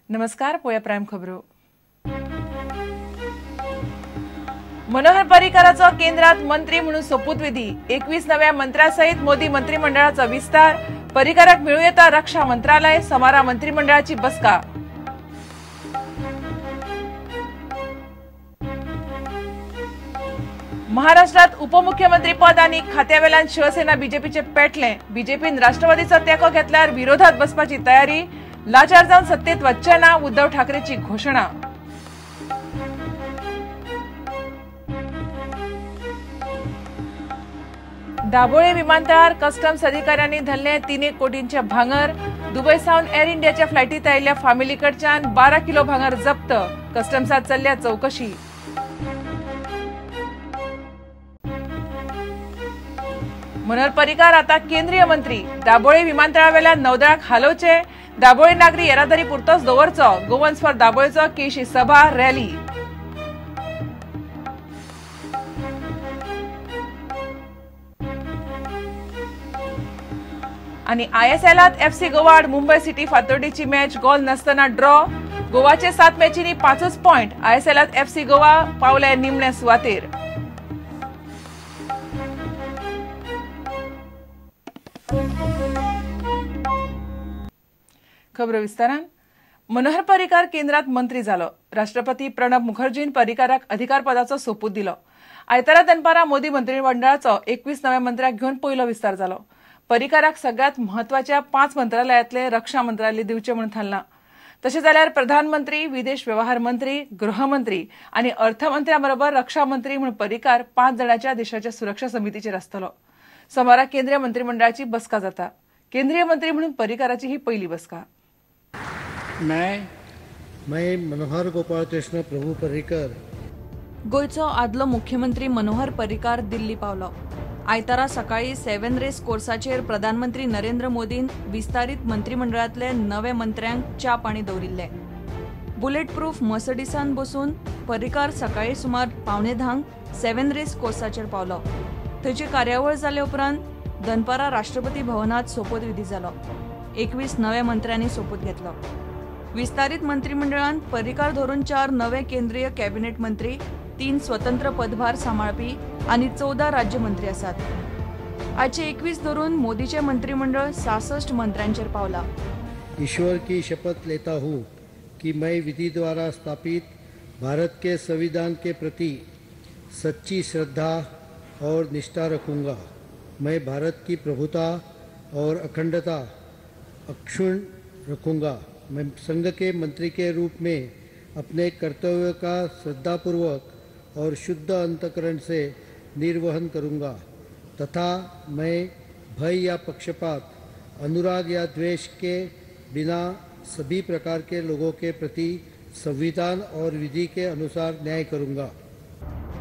नमस्कार, पोया प्राईम खबरो. मनोहर पर्रीकराचो केंद्रात मंत्री म्हणून सोपूतविधी. 21 नव्या मंत्र्यांसहित मोदी मंत्रिमंडळाचा विस्तार. पर्रीकराक मिळू येता रक्षा मंत्रालय. सोमारा मंत्रिमंडळाची बसका. महाराष्ट्रात उपमुख्यमंत्री पद आणि खात्यावेल्यान शिवसेना बीजेपीचे पेटले. बीजेपीन राष्ट्रवादीचो तेंको घेतल्यार विरोधात बसपाची तयारी. लाचार जावन सत्तेत वच्चे ना, उद्धव ठाकरेची घोषणा. दाबोळे विमानतळार कस्टम्स अधिकाऱ्यांनी धरले 3 कोटींचे भांगर. दुबय सावन एअर इंडियाच्या फ्लायटीत आयिल्ल्या फामिली कडच्यान 12 किलो भांगर जप्त. कस्टम्सात चल्ल्या चौकशी. मनोहर पर्रीकार आता केंद्रीय मंत्री. दाबोळे विमानतळावेल्या नौदळाक हालोवचे. दाबोळे नागरी येरादारी पुरतोच दवरचो. गोवन्स फॉर दाबोळेचो केशी सभा रॅली. आणि आयएसएलात एफसी गोवा आड मुंबय सिटी फातोर्डीची मॅच गोल नसतना ड्रॉ. गोवाचे 7 मॅचींनी 5 पॉयंट. आयएसएलात एफसी गोवा पावले निमणे सुवातेर. खबरो विस्तारान. मनोहर पर्रीकार केंद्रात मंत्री जालो. राष्ट्रपती प्रणब मुखर्जीन पर्रीकाराक अधिकारपदाचो सोपूत दिलो. आयतारा दनपारा मोदी मंत्रिमंडळाचो 21 नव्या मंत्र्याक घेवन पयलो विस्तार जालो. पर्रीकाराक सगळ्यात म्हत्वाच्या 5 मंत्रालयांतले रक्षा मंत्रालय दिवचें म्हूण थारलां. तशें जाल्यार प्रधानमंत्री, विदेश व्यवहार मंत्री, गृहमंत्री आनी अर्थमंत्र्या बरोबर रक्षा मंत्री म्हूण पर्रीकार 5 जाणांच्या देशाच्या सुरक्षा समितीचेर आसतलो. सोमारा केंद्रीय मंत्रिमंडळाची बसका जाता. केंद्रीय मंत्री म्हणून पर्रीकाराची ही पयली बसका. मैं मनोहर गोपाल कृष्ण प्रभु पर्रीकर. गोंयचो आदलो मुख्यमंत्री मनोहर पर्रीकार दिल्ली पावलो. आयतारा सकाळी 7 रेस कोर्साचेर प्रधानमंत्री नरेंद्र मोदीन विस्तारीत मंत्रिमंडळांतले नवे मंत्र्यांक च्या पाणी दवरिल्ले. बुलेट प्रूफ मर्सडीसान बसून पर्रीकार सकाळी सुमार 9:45 7 रेस कोर्साचेर पावलो. थंयची कार्यावळ जाले उपरांत दनपारा राष्ट्रपती भवनात सोपूतविधी जालो. 21 नव्या मंत्र्यांनी सोपूत घेतलो. विस्तारीत मंत्रिमंडळान पर्रीकार धरून 4 नवे केंद्रीय कॅबिनेट मंत्री, 3 स्वतंत्र पदभार सांबाळपी आनी 14 राज्यमंत्री आसात. आजचे 21 धरून मोदीचे मंत्रिमंडळ 66 मंत्र्यांचेर पावला. ईश्वर की शपथ लेता हूँ कि मैं विधि द्वारा स्थापित भारत के संविधान के प्रति सच्ची श्रद्धा और निष्ठा रखूँगा. मैं भारत की प्रभुता और अखंडता अक्षुण्ण रखूँगा. मैं संघ के मंत्री के रूप में अपने कर्तव्य का श्रद्धापूर्वक और शुद्ध अंतकरण से निर्वहन करूंगा तथा मैं भय या पक्षपात, अनुराग या द्वेष के बिना सभी प्रकार के लोगों के प्रति संविधान और विधि के अनुसार न्याय करूंगा.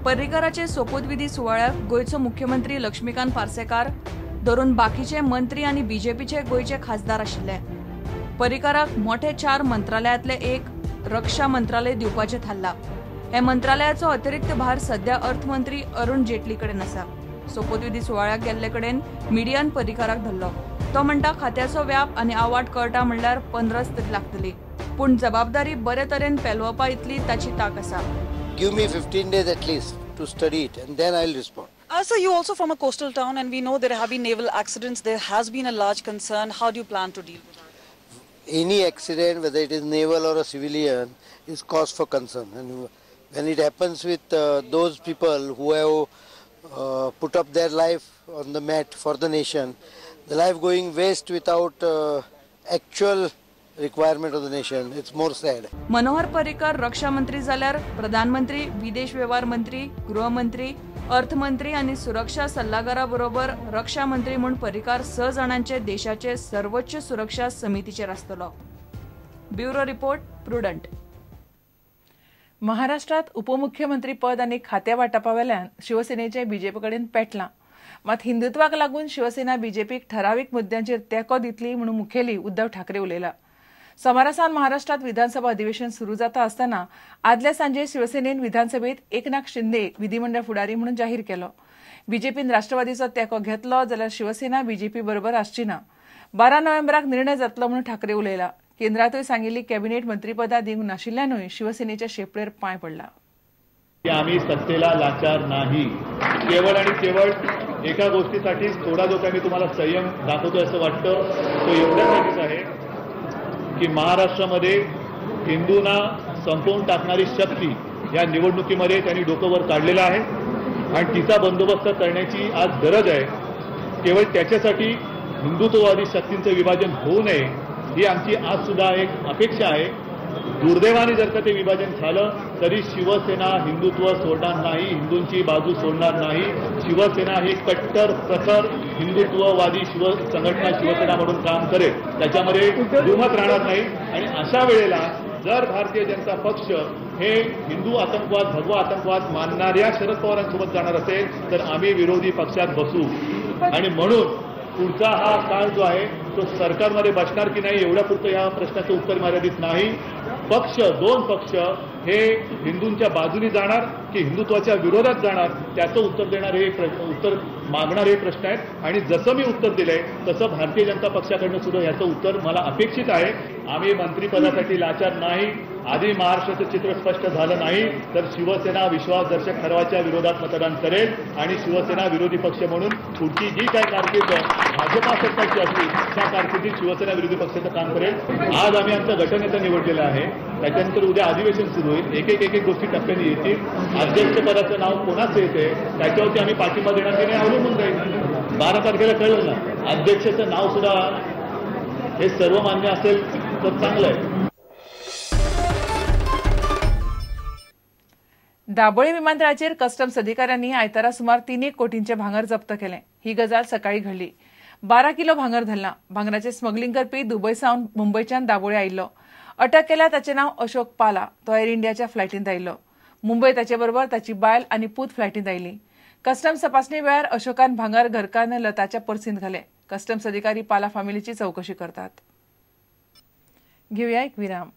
पर्रीकाराचे सोपूतविधी सुवाळ्याक गोंयचो मुख्यमंत्री लक्ष्मीकांत पार्सेकार धरून बाकीचे मंत्री आनी बीजेपीचे गोंयचे खासदार आशिल्ले. पर्रीकाराक मोठे 4 मंत्रालयांतले एक रक्षा मंत्रालय दिवपाचें थारलां. हे मंत्रालयाचो अतिरिक्त भार सध्या अर्थमंत्री अरुण जेटली कडेन आसा. सोपूतविधी सुवाळ्याक गेल्ले कडेन मिडियान पर्रीकाराक धरलो. तो म्हणटा खात्याचो व्याप आनी आवाट कळटा म्हणल्यार 15 तरी लागतली, पूण जबाबदारी बरे तरेन पेलवपा इतली ताची तांक आसा. Give me 15 days at least to study it and then I will respond. Sir, you also from a coastal town and we know there have been naval accidents. There has been a large concern. How do you plan to deal with that? Any accident, whether it is naval or a civilian, is cause for concern. And when it happens with those people who have put up their life on the mat for the nation, the life going waste without actual requirement of the nation, it's more sad. Manohar Parrikar रक्षा मंत्री जाल्यार प्रधानमंत्री, विदेश व्यवहार मंत्री, गृहमंत्री, अर्थमंत्री आनी सुरक्षा सल्लागारा बरोबर रक्षा मंत्री म्हूण पर्रीकार 6 जाणांचे देशाचे सर्वोच्च सुरक्षा समितीचेर आसतलो. Bureau report, Prudent. महाराष्ट्रात उपमुख्यमंत्री पद आनी खात्या वाटपा वेल्यान शिवसेनेचे बीजेपी कडेन पेटलां. मात हिंदुत्वाक लागून शिवसेना बीजेपीक ठरावीक मुद्द्यांचेर तेंको दितली म्हणून मुखेली उद्धव ठाकरे उलयला. सोमारा सावन महाराष्ट्रात विधानसभा अधिवेशन सुरू जाता आसतना आदल्या सांजे शिवसेनेन विधानसभेत एकनाथ शिंदे विधिमंडळ फुडारी म्हणून जाहीर केलो. बीजेपीन राष्ट्रवादीचो तेंको घेतलो जाल्यार शिवसेना बीजेपी बरोबर आसची ना. 12 नोव्हेंबराक निर्णय जातलो म्हणून ठाकरे उलयला. केंद्रातूय सांगिल्ली कॅबिनेट मंत्रीपदां दिवंक नाशिल्ल्यानूय शिवसेनेच्या शेपडेर पांय पडला. आम्ही सत्तेला लाचार नाही. केवळ आणि केवळ एका गोष्टीसाठी थोडा जो काही मी तुम्हाला संयम दाखवतोय असं वाटतं तो एवढ्यासाठीच आहे की महाराष्ट्रामध्ये हिंदूंना संपवून टाकणारी शक्ती या निवडणुकीमध्ये त्यांनी डोकं वर काढलेलं आहे आणि तिचा बंदोबस्त करण्याची आज गरज आहे. केवळ त्याच्यासाठी हिंदुत्ववादी शक्तींचं विभाजन होऊ नये ही आमची आज सुद्धा एक अपेक्षा आहे. दुर्दैवाने जर का ते विभाजन झालं तरी शिवसेना हिंदुत्व सोडणार नाही, हिंदूंची बाजू सोडणार नाही. शिवसेना ही कट्टर प्रखर हिंदुत्ववादी संघटना शिवसेना म्हणून काम करेल, त्याच्यामध्ये दुमत राहणार नाही. आणि अशा वेळेला जर भारतीय जनता पक्ष हे हिंदू आतंकवाद, भगवा आतंकवाद मानणाऱ्या शरद पवारांसोबत जाणार असेल तर आम्ही विरोधी पक्षात बसू. आणि म्हणून पुढचा हा काळ जो आहे तो सरकारमध्ये बसणार की नाही एवढ्यापुरतं या प्रश्नाचं उत्तर मर्यादित नाही. पक्ष, दोन पक्ष हे हिंदूंच्या बाजूने जाणार की हिंदुत्वाच्या विरोधात जाणार त्याचं उत्तर देणारे उत्तर मागणारे प्रश्न आहेत. आणि जसं मी उत्तर दिलंय तसं भारतीय जनता पक्षाकडनं सुद्धा याचं उत्तर मला अपेक्षित आहे. आम्ही मंत्रिपदासाठी लाचार नाही. आधी महाराष्ट्राचं चित्र स्पष्ट झालं नाही तर शिवसेना विश्वासदर्शक ठरावाच्या विरोधात मतदान करेल आणि शिवसेना विरोधी पक्ष म्हणून पुढची जी काही कारकीर्द भाजपा सरकारची असली त्या कारकिर्दीत शिवसेना विरोधी पक्षाचं काम करेल. आज आम्ही आमचा गटनेता निवडलेला आहे, त्याच्यानंतर उद्या अधिवेशन सुरू होईल. एक एक एक एक गोष्टी टप्प्याने येतील. अध्यक्षपदाचं नाव कोणाचं येते त्याच्यावरती आम्ही पाठिंबा देणार की नाही अवलंबून राहील. 12 तारखेला कळलं ना, अध्यक्षाचं नाव सुद्धा हे सर्वमान्य असेल तर चांगलं आहे. दाबोळी विमानतळाचेर कस्टम्स अधिकाऱ्यांनी आयतारा सुमार 3 कोटींचे भांगर जप्त केले. ही गजाल सकाळी घडली. 12 किलो भांगर धरला. भांगराचे स्मगलिंग करपी दुबय सावन मुंबयच्यान दाबोळी आयिल्लो. अटक केल्या ताचें नांव अशोक पाला. तो एअर इंडियाच्या फ्लायटींत आयिल्लो. मुंबय ताचे बरोबर ताची बायल आनी पूत फ्लायटींत आयली. कस्टम्स तपासणी वेळार अशोकान भांगर घरकान्न लताच्या पर्सींत घाले. कस्टम्स अधिकारी पाला फामिलीची चौकशी करतात. घेऊया एक विराम.